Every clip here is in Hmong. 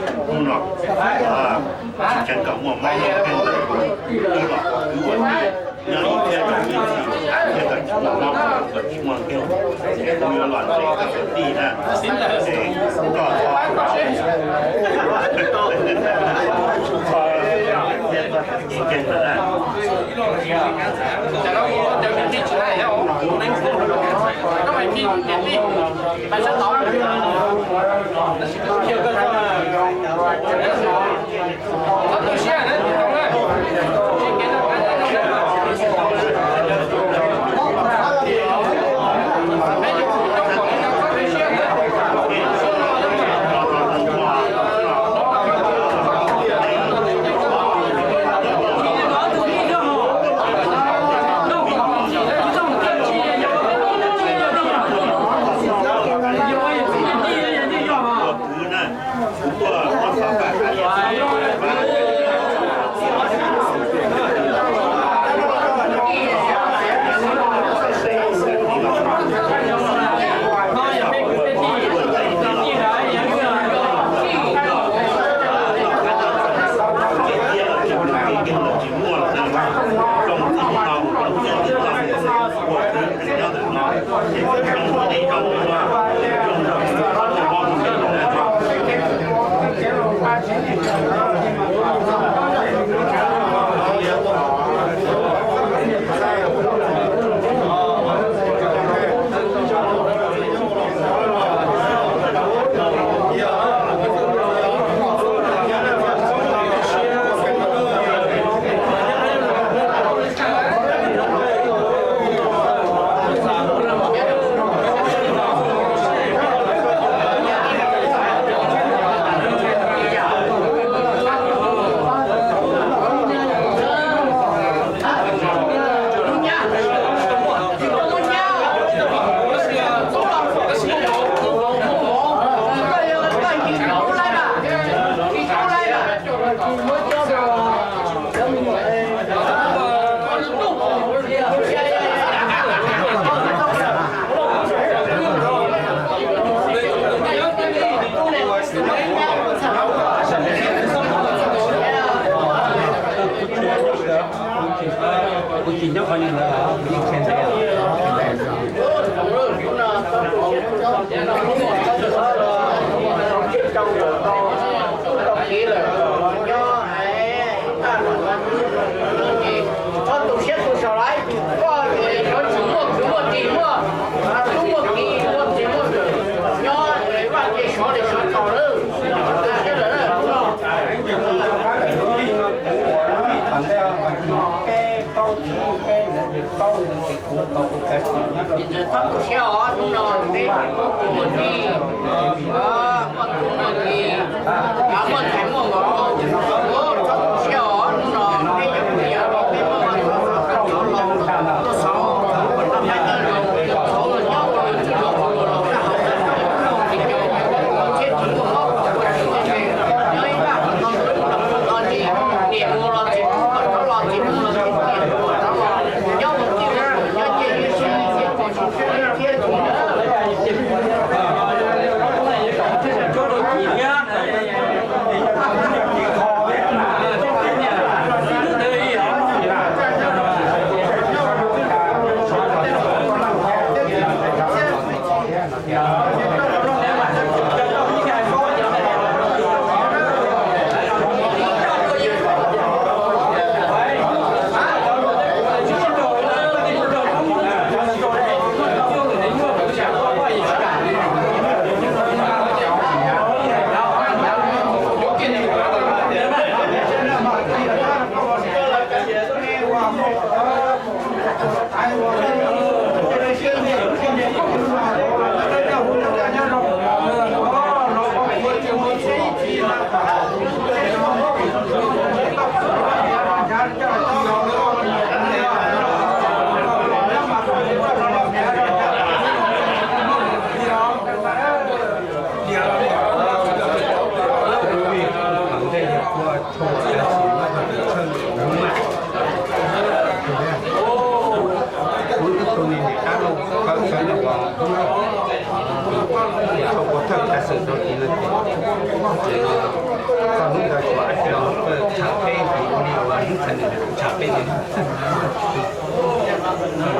Hnub no tsis tseem kom muaj mob muaj nkeeg ntawm tus tub los kwv ua tij, nyob ib thiab rau ib txhis, thiab kom tsis muaj mob kom tsis muaj nkeeg, kuv yuav los ntsib koj tus tij na, es koj txhob, txhob thiab koj tus tij nkeeg lawm na. Kuv tsis nyob qhov ntawd, kuv yeej qhia ntawd. Txhob tu siab tu saum lawm, koj yuav tsum muaj kwv muaj tij, muaj tub muaj kiv, muaj txiv muaj npawg nyob Vaj Tswv sov li sov tau lawm. Txhob tu siab os, hnub no peb muaj kwv muaj tij, muaj tub muaj kiv, muaj ntxhais muaj vauv, txhob tu siab os, hnub no peb cov niam peb muaj vaj muaj tsev, tuaj xauv, tuaj pab nyob los, tuaj xauv los nyob ua luag ntxhais ua luag laus, tab hau tab tom, tsis cov thiab tsis muaj mob ua tsis muaj nkeeg, nyob ib vaj no ntxwv no ntxwv no ntsis, niam mus los txiv mus, kom rov los txiv mus los txiv niam mus, kom rov los, nyob ua tij ua nyob ncej ib sab thiab tsis txhob thiab tsis Kuv ib tug niag niam dab laug kawm sawv daws los hnub no, ua thawj kav xwm rau txiv no ces Txog hnub ntawd tsuas ab tsi los tsham peb, ua li uas hnub tsham nws tsham peb li. Tuaj no, tuaj no yog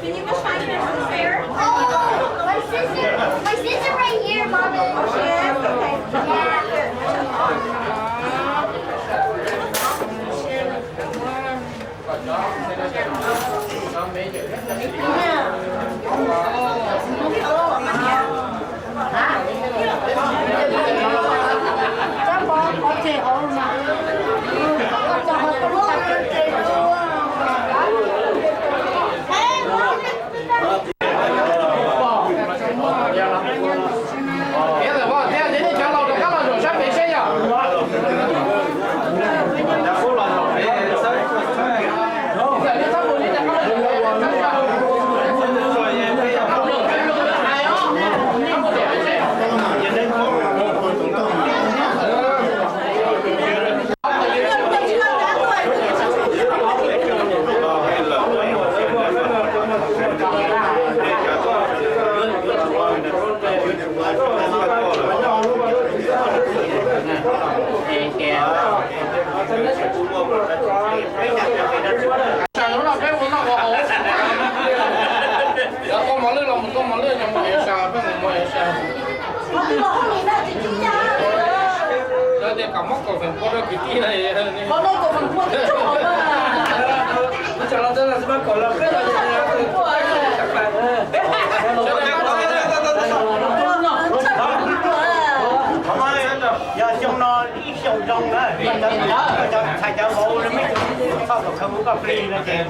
Can you go find your sister? Oh, my sister, my sister right here, mommy. Oh, she is? Okay. Yeah. Sa no peb ua noj ua haus, cov tua mos lwj los mus tua mos lwj, cov mus ev sa peb mus mus ev sa. Lawv tias kom muab kaum feem pua rau kwv tij na. Yog xyoo no ib xyoo zoo na, cov txhais cov vauv nej txhob kom khawv kuv koj plig no ces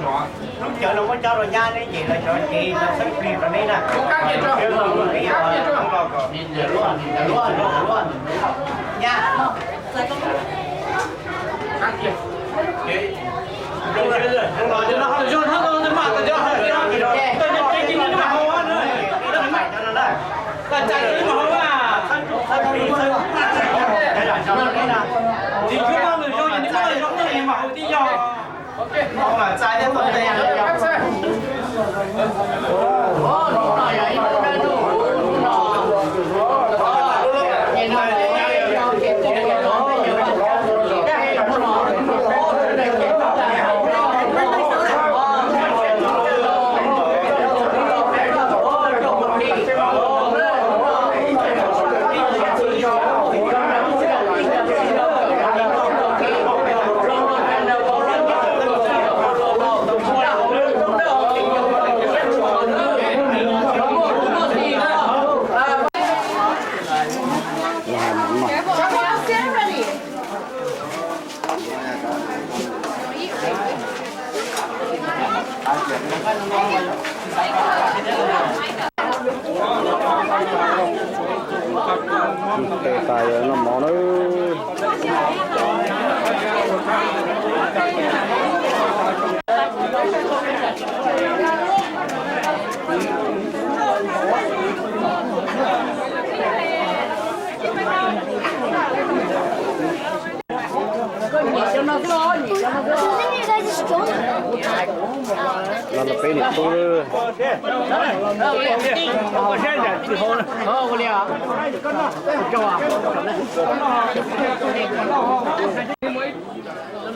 lub cawv no muab cob rau nyab neb ces lawv cov ces lawv txhawb plig rau neb na. Nyab. Tes tas noj mov na. Los peb niam tub.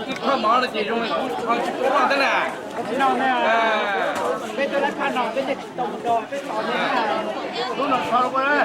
Ib qho mov no ces zoo li kuv tsis paub no thiab na. Lub no tso rau.